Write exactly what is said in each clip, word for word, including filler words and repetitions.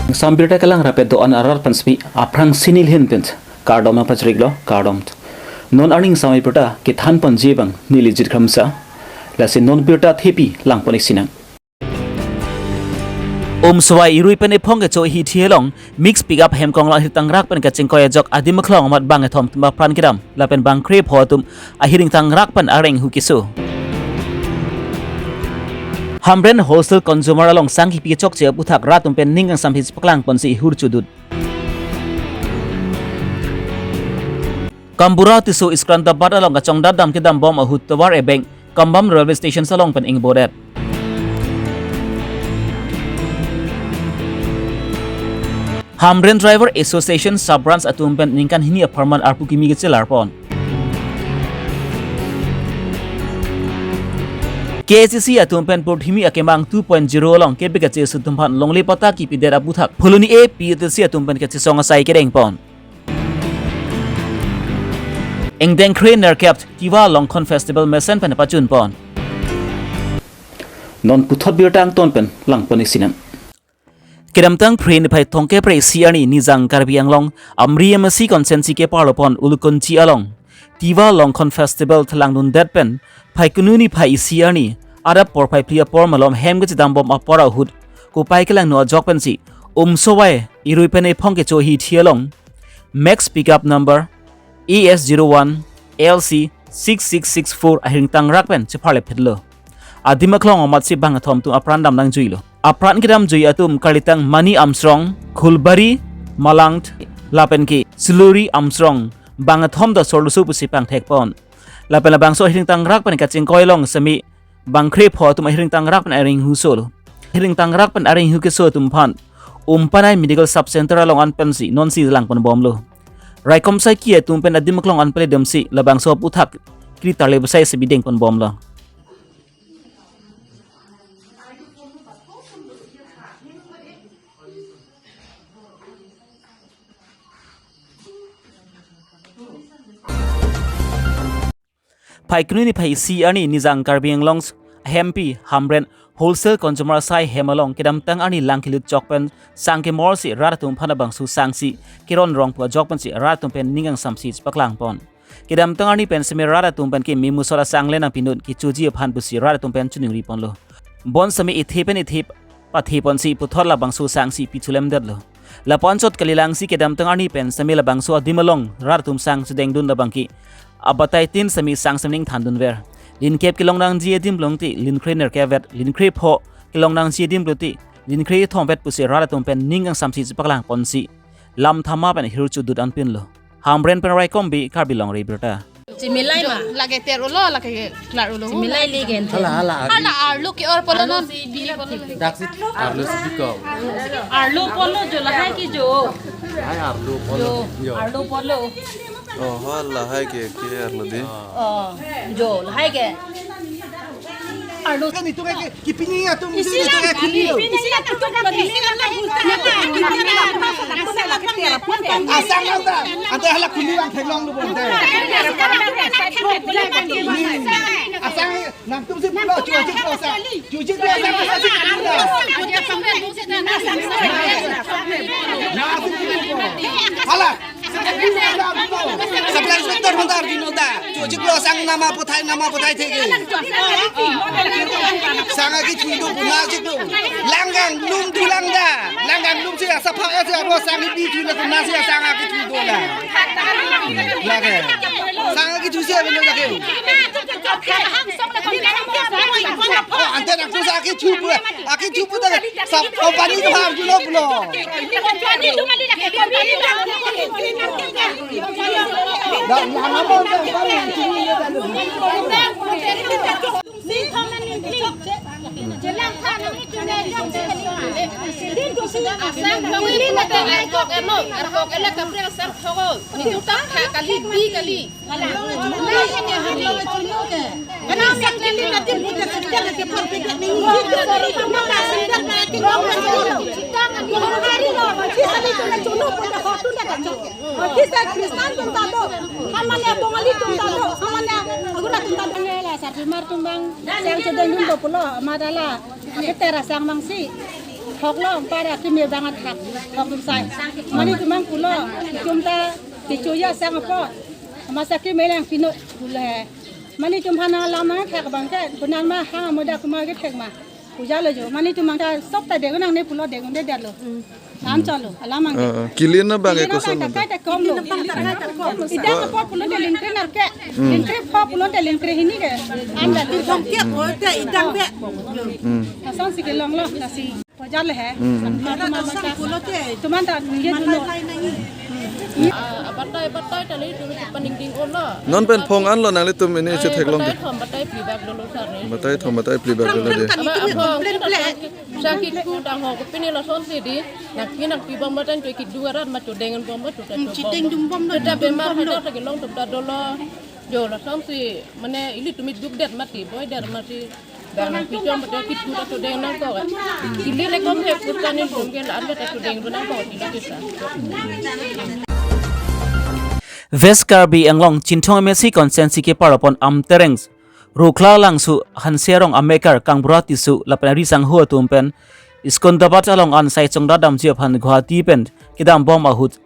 Ingsam birta kelang rapet do-an arat pen semi aphrangsi neli ahin pen kardom nangpachiriklo, kardom. Non arni ingsam birta kethan ponji abang neli Jirkhamsa. Lasi non birta thepi lang pon-ik sinang. Umsowai Irui pen Ephong kecho hithi along mix pickup hem konglong ahirtangrak pen kachingkoi ajok adim aklong amat bang kethom atum apran kedam lapen bang krepho atum ahirtangrak pen areng hu keso. Hamren Wholesale Consumer along sang kipi chokche aputhak rat atum pen ning kangsam his paklang ponsi hur chudut. Kambura Tisso Iskandrabad along kachongdat dam kedam bom ahut tovar ebeng Kambam Railway Station along pen ingbodet. Hamren Driver Association Sub Branch atum pen ningkan hini apharman arpu kimi kechelar pon. K A C C atum pen purthimi akemang two point zero along kebek kache atum aphan longle patta kipidet aputhak Phuloni A P T C atum pen kachesong asai kereng pon. Ingdeng kre nerkep Tiwa Longkhon Festival mesen pen pachun pon. Non puthot birta angton pen lang pon-ik sinang. Kedamtang Phre niphai thomkep ra isi arni Nijang Karbi Anglong Amri M A C constituency keparlo pon Ulukunchi along Tiwa Longkhon Festival thelang dundet pen Phaikunu niphai isi arni adap porphai phli apor malom hem kachedam bom apor ahut kopai kelangno ajok pensi Umsowai Irui pen Ephong kecho hithi along Max pickup number A S zero one L C six six six four ahirtangrak pen chepharle phetlo. Adim aklong amatsi bang kethom atum apran dam nangjuilo. Apran kedamjui atum kalitang Mani Armstrong, Khulbari Malang lapen ke Siluri Armstrong, bang kethom ta sorlusu pusi pangthek pon. Lapen labangso ahirtangrak pen kachingkoi along semi bang krepho atum ahirtangrak pen areng hu solo. Ahirtangrak pen areng hu keso atum aphan Umpanai Medical Sub Center along an pensi nonsi lang pon bomlo. Raikom saiki atum pen adim aklong an pele damsi labangso aputhak kri tarle besai si bideng pon bomlo. Phaikunu niphai isi arni Nijang Karbi Anglong ahempi Hamren Wholesale Consumer asai hem along kedamtang arni lang kelut chok pen sang kemorsi rat atum aphan labangso sangsi keron rong pu ajok pensi rat atum pen ning kangsamsi chepaklang pon. Kedamtang arni pen semi rat atum pen ke mimusor asang le nangpinut kechoji aphan pusi rat atum pen choningri ponlo. Bon semi ithe pen ithe pathe ponsi puthot labangso sangsi pithulemdetlo. Lapu anchot kalilangsi kedamtang arni pen semi labangso adim along rat atum sang chedengdun labang ke abatai tin semi sang semning thandunver. Linkep kelong nangji adim along ti linkre nerkep vet, linkre pho kelong nangji adim along ti linkre thomvet pusi rat atum pen ning kangsamsi chepaklang ponsi lam thama pen hirchu dut anpinlo. Hamren pen Raikom bi Karbi Longri Birta. Chimilai ma. Lake ter ulo, lake klar ulo. Chimilai ligen. Hala, hala, arlu. Hala arlu ke-or polo non. Daksi arlu si bikau. Arlu polo jo lahai ke jo. Hai arlu polo. Jo. Yo. Arlu polo. Oh, hala hai ke, ke arlu di. Oh, jo lahai ke. Arlo. Kan itu kan kipini atum itu, isi itu lang, kan kipini. Isi lang, itu kan kipini lang. Asang lang ta. Ante hala kuni lang theklong lu bonte. Asang nangtum si pulo, chuji pulo asang. Chuji pulo asang, asang si pulo. Hala. Sub Inspector mandar dino da. Chuji pulo asang nama puthai, nama puthai theke. Sanga ki chudo puna chiklo. Langgang lum thu langda. Langgang lum si asapha si abo sang ipi thu la kuna si sanga ki chudo la. Lake. Sanga ki chusi abin lake. Oh, ante nangtum sa aki chupu, aki chupu ta sab company tu har julo pulo. Sarpimar tumbang sang chedengdun do pulo, amat hala aketera sang mangsi. Thok lo, para keme bang athak, thok dum sai. Mane tum mang pulo, tum ta kecho ya sang apot. Masa keme lang kino pulo he. Mane tum hana lam nang thak bang ke, kunan ma ha moda kuma ke thek ma. Puja lo jo, mane tum mang ta sop ta deng nangne pulo deng de der lo. Lam chalo, alam mang ke. Ah, ah. Kilin na bang ke Kilin na koson bang ta nang kai ta kom lo. Idang apot pulo de lingkre nar ke. Lingkre pho pulo de lingkre hini ke. Anda tu Dong tiap ko te idang pe. Hmm. Asonsi kelong lo, lasi. Puja le he. Hmm. Mane tum mang ta. Tum mang ta, ye tu lo. Ah, batai, batai ta le tu paningding on lo. Non pen phong an lo nanglitum ini si theklong Batai ke. Thom, batai phli bak dolo sar ni. Batai thom, batai phli bak dolo de. Ama aphong kita sakit ku dang ho ko pini lasonsi di. Nak pini nak pi bom batai tu kidung arat ma tu dengan bom tu ta Hmm, tu chiteng dum bom lo, Kita dum bema bom lo. Hajar ta kelong tu ta dolo. Jo lasonsi mane ilitum duk det mati, boy der mati. Dang pi chom batai kit ku ta tu dengan nangkok. Ili rekom he kutan ni tum ke la anda ta tu dengan nangkok tidak bisa. West Karbi Anglong Chinthong M A C constituency kepar apon Amtereng Rukla Langso Hanse Arong amekar Kangbura Tisso lapen ari sangho atum pen Secunderabad along an sai chongdat damji aphan Guwahati pen kedam bom ahut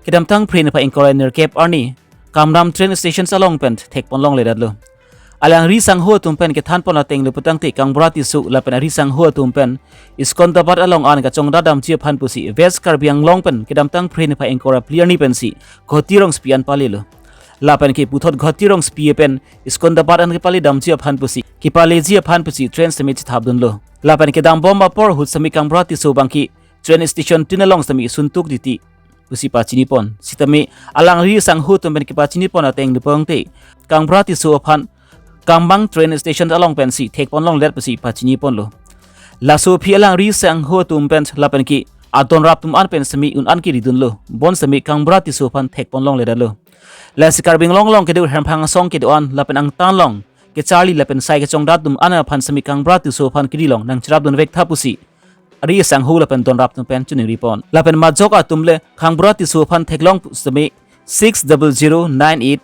kedamtang phre niphai ingkoi ra nerkep arni Kamram train station along pen thekpon longledetlo. Alangri sangho atum pen kethanpon ateng lo putangte Kangbura Tisso lapen ari sangho atum pen Secunderabad along an kachongdat damji aphan pusi West Karbi Anglong pen kedamtang phre niphai ingkoi ra phli arni pensi Guwahati rongsopi an palilo. Lapen ke puthot Guwahati rongsopi pen Secunderabad an kepale damji aphan pusi, kepaleji aphan pusi train semi chethap dunlo. Lapen kedam bom apor ahut semi Kangbura Tisso bangke train station tin along semi suntuk titi pusi pachinipon. Sitame alangri sangho atum pen kepachinipon ateng lo putangte Kangbura Tisso aphan Kambang train station along pensi thekpon longledet pusi pachiniponlo. Laso aphi alangri sangho atum pen lapen ke adon rap atum an pen semi un an kiri dunlo. Bon semi Kangbura Tisso aphan thekpon longledetlo. Lasi Karbi Anglong along kedo Hemphang asong kedo-an lapen angtan along kecharli lapen sai kachongdat atum an aphan semi Kangbura Tisso aphan kiri long nangcherap dun vek tha pusi ari sangho lapen don rap atum pen chiningripon. Lapen majok atum le Kangbura Tisso aphan theklong semi six double zero nine eight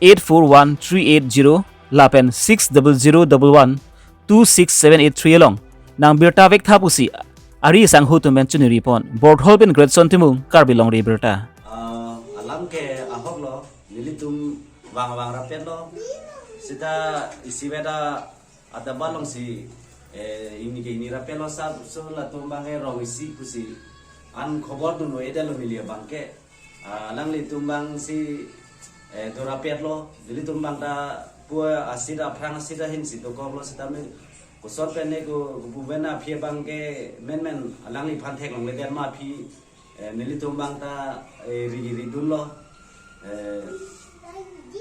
eight four one three eight zero lapen six double zero double one two six seven eight three along nangbirta vek tha pusi ari sangho atum pen chiningripon. Borthol pen Greatson Timung, Karbi Longri Abirta. Ah, alam ke ahok lo, nelitum vang vang rapet lo. Sita isi beda ada balong si, eh, ini ke ini rapet lo sab so latum bang ke rong isi pusi an khobor dunlo, eda lo neli abang ke. Ah, alanglitum bang si, eh, do rapet lo, nelitum bang ta pu asit aphrang asit ahin si dokok lo sitame koson pen ne ko buben aphi abang ke menmen alangliphan theklongledet ma aphi, eh, nelitum bang ta, eh, ri ri dunlo. Eh,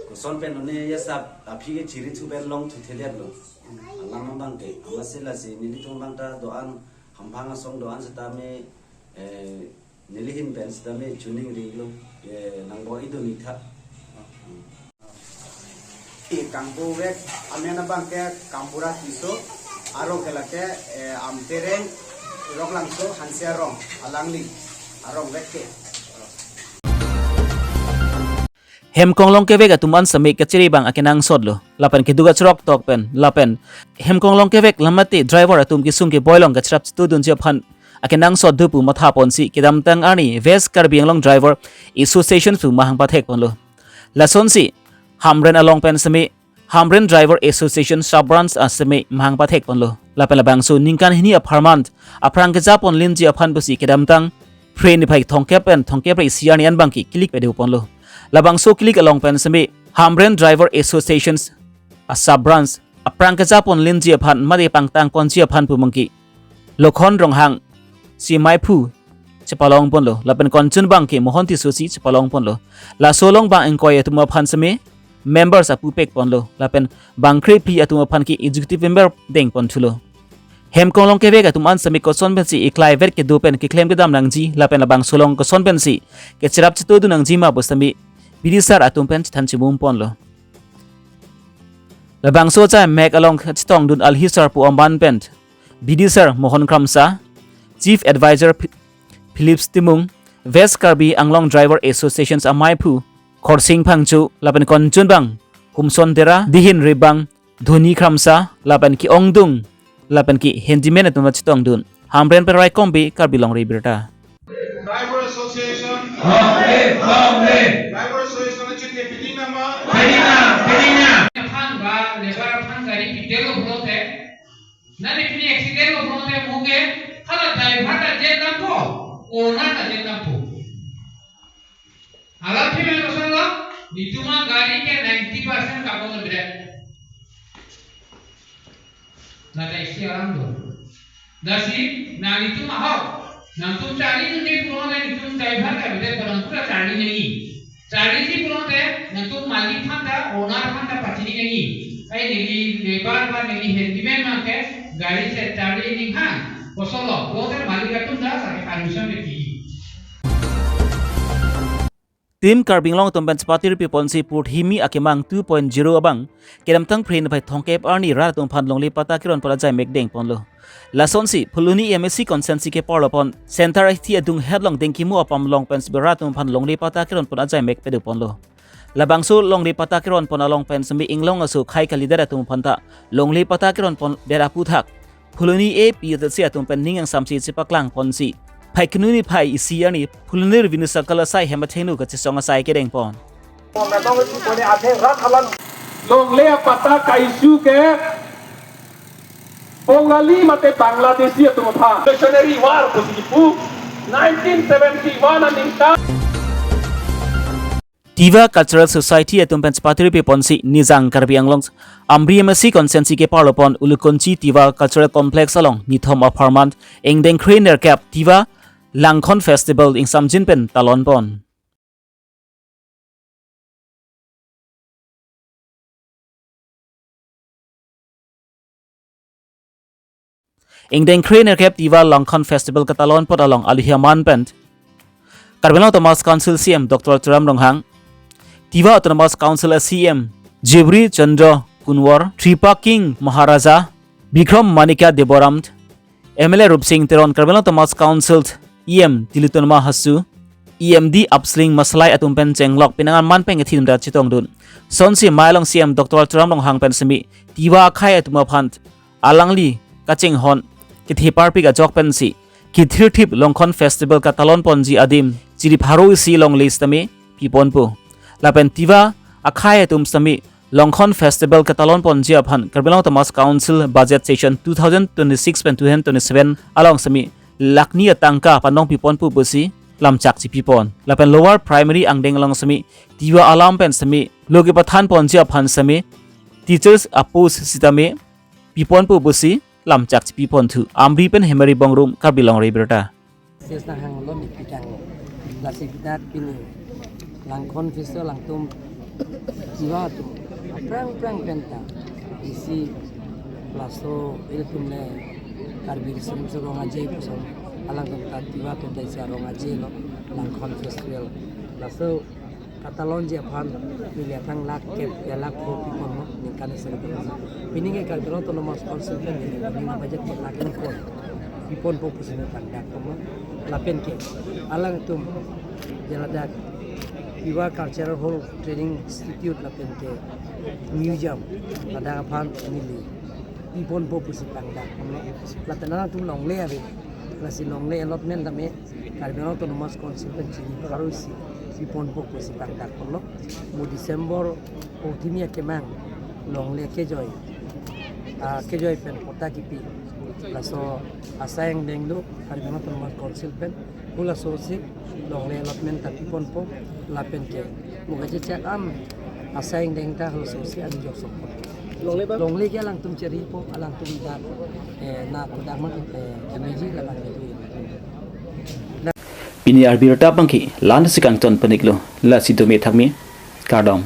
koson pen ne ya sab aphi ke chiri thu pen long thu thedet lo. Alam abang ke, amatsi lasi nelitum bang ta do-an Hemphang asong do-an sitame, eh, neli ahin pen sitame chiningrilo, eh, nangbor-i dun-ik tha. Eh, kangpu vek amen abang ke Kangbura Tisso, arong ke lake, eh, Amtereng, Rukla Langso Hanse Arong, alangli arong vek ke. Hemkonglong kevek atum an semi kachiri bang akenangsot lo. Lapen keduk achirok tok pen, lapen Hemkonglong kevek lamate driver atum kesung keboi along kacherap chitu dunji aphan akenangsot do pu mathaponsi kedamtang arni West Karbi Anglong Driver Association pu mahang pathekponlo. Lasonsi Hamren along pen semi Hamren Driver Association Sub Branch asemi mahang pathekponlo. Lapen labangso ningkan hini apharman aphrang kejapon linji aphan pusi kedamtang phre niphai thomkep pen thomkep ra isi arni an bangke kilik pedoponlo. Labangso kilik along pen semi Hamren Driver Association a Sub Branch aphrang kejapon linji aphan mate pangtangponji aphan pu bangke Lokhon Ronghang si maiphu chepalongponlo, lapen konchun bangke Mohon Tisso si chepalongponlo. Laso along bang ingkoi atum aphan semi members apupekponlo, lapen bang krephli atum aphan ke executive member dengponthulo. Hemkonglong kevek atum an semi koson pensi iklai vet kedo pen keklem kedam nangji, lapen labangso along koson pensi kecherap chitu dun nangji ma pu semi bidisar atum pen chethan chimumponlo. Labangso achai mek along chetongdun alhi sar pu aman pen bidisar Mohon Kramsa, Chief Advisor Phi-, Phillips Timung, West Karbi Anglong Driver Associations amaiphu Khorsing Phangcho, lapen konchun bang Humson Tera, dihin ribang Dhoni Kramsa, lapen ke-ongdung, lapen ke handyman atum chetongdun. Amren pen Raikombi, Karbi Longri Abirta. Driver Association. Long live, long live. Driver Association achithi piding nama. Piding na, piding na. Aphan ba labour aphan gari pidelo pulote, nani pini accident lo pulote muke, hala driver ta jail dampo, owner ta jail dampo. Alam phi men kosonlo, nelitum agari ke ninety percent kabon bret. Lata isi alam do. Lasi, nelitum ahok, nangtum charli dunji pulote nelitum driver ta bret, parang pura charli nangji. Charliji pulote nangtum malik aphan ta, owner aphan ta pachini nangji. Ai neli labour ba neli handyman abangke gari si charli ninghang kosonlo, pulote malik atum ta sake permission de pi. Team Karbi Anglong atum pen chepatiri piponsi Purthimi Akemang two point zero abang kedamtang Phre niphai thomkep arni rat atum aphan longle patta keron pon ajai mekdeng ponlo. Lasonsi Phuloni M A C constituency keparlo pon Center ahithi adung hetlong dengkimu apam along pen sibir rat atum aphan longle patta keron pon ajai mek pado ponlo. Labangso longle patta keron pon along pen semi inglong aso khei kalidet atum aphan ta longle patta keron pondet aputhak Phuloni A P H L C atum pen ning angsamsi chepaklang ponsi phai kunu niphai isi arni Phuloni Revenue Circle asai hem athengno kachesong asai kedeng pon. Longle apatta ka-issue ke Bongali mate Bangladeshi atum aphan. Revolutionary War pusi kipu nineteen seventy-one aningkan. Tiwa Cultural Society atum pen chepatiri piponsi Nijang Karbi Anglong Amri M A C constituency keparlo pon Ulukonchi Tiwa Cultural Complex along nithom apharman ingdeng kre nerkep Tiwa Langkhon Festival ingsamjin pen talon pon. Ingdeng kre nerkep Tiwa Langkhon Festival katalon pon along aluhi aman pen Karbi Anglong Autonomous Council C E M Doctor Tuliram Ronghang, Tiwa Autonomous Council C E M Jibri Chandra Kunwar, Tripa King Maharaja, Bikram Manikya Deboram, M L A Rupsing Teron, Karbi Anglong Autonomous Council E M Tilottama Hasu, E M D Upsling Masalai atum pen chenglok penang aman pen kethin rat chetongdun. Sonsi mei along C E M Doctor Tuliram Ronghang pen semi Tiwa akhei atum aphan alangli kachinghon kethe parpik ajok pensi kithirthip Langkhon Festival katalon ponji adim chiri pharo isi longle sitame piponpo. Lapen Tiwa akhei atum sitame Langkhon Festival katalon ponji aphan Karbi Anglong Autonomous Council budget session two thousand twenty-six pen two thousand twenty-seven along sitame lakh ni atangka pandong piponpo pusi lamchak chipipon. Lapen lower primary angdeng along sitame Tiwa alam pen sitame lo kepathan ponji aphan sitame teachers apost sitame piponpo pusi lamchak chipiponthu. Amri pen Hemari Bongrung, Karbi Longri Abirta. Ses nanghanglo mipitang. Lasi kita pini Langkhon Festival alangtum Tiwa atum aphrang aphrang penta isi laso ilitum le Karbi Riso Nimso Rong Aje puson alangtum ta Tiwa atum ta isi arong aje lo Langkhon Festival. Laso katalonji aphan neli athang lakh kep ya lakh pho piponlo ningkan isi. Pini ke Karbi Anglong Autonomous Council pen neli neli budget ke lakh ingkoi piponpo pusi neli pangdak ponlo. Lapen ke alangtum jaladak Tiwa Cultural Hall Training Institute lapen ke museum ladak aphan neli piponpo pusi pangdak ponlo. Lapen alangtum longle ave. Lasi longle allotment tame Karbi Anglong Autonomous Council pen chini pharo isi piponpo pusi pangdak ponlo. Mo December Purthimi Akemang longle kejoi, ah, kejoi pen patta kipi. Laso asai angdeng do Karbi Anglong Autonomous Council pen. Halaso si longle allotment ta piponpo lapen ke mo kachechak am asai angdeng ta halaso si anjok sokpo. Longle ba? Longle ke alangtum cheripo, alangtum dak, eh, na kodak ma, eh, kemeji labang itu. Pini abirta abangke la-ansi kangton pon-iklo, lasi dome thakme, kardom.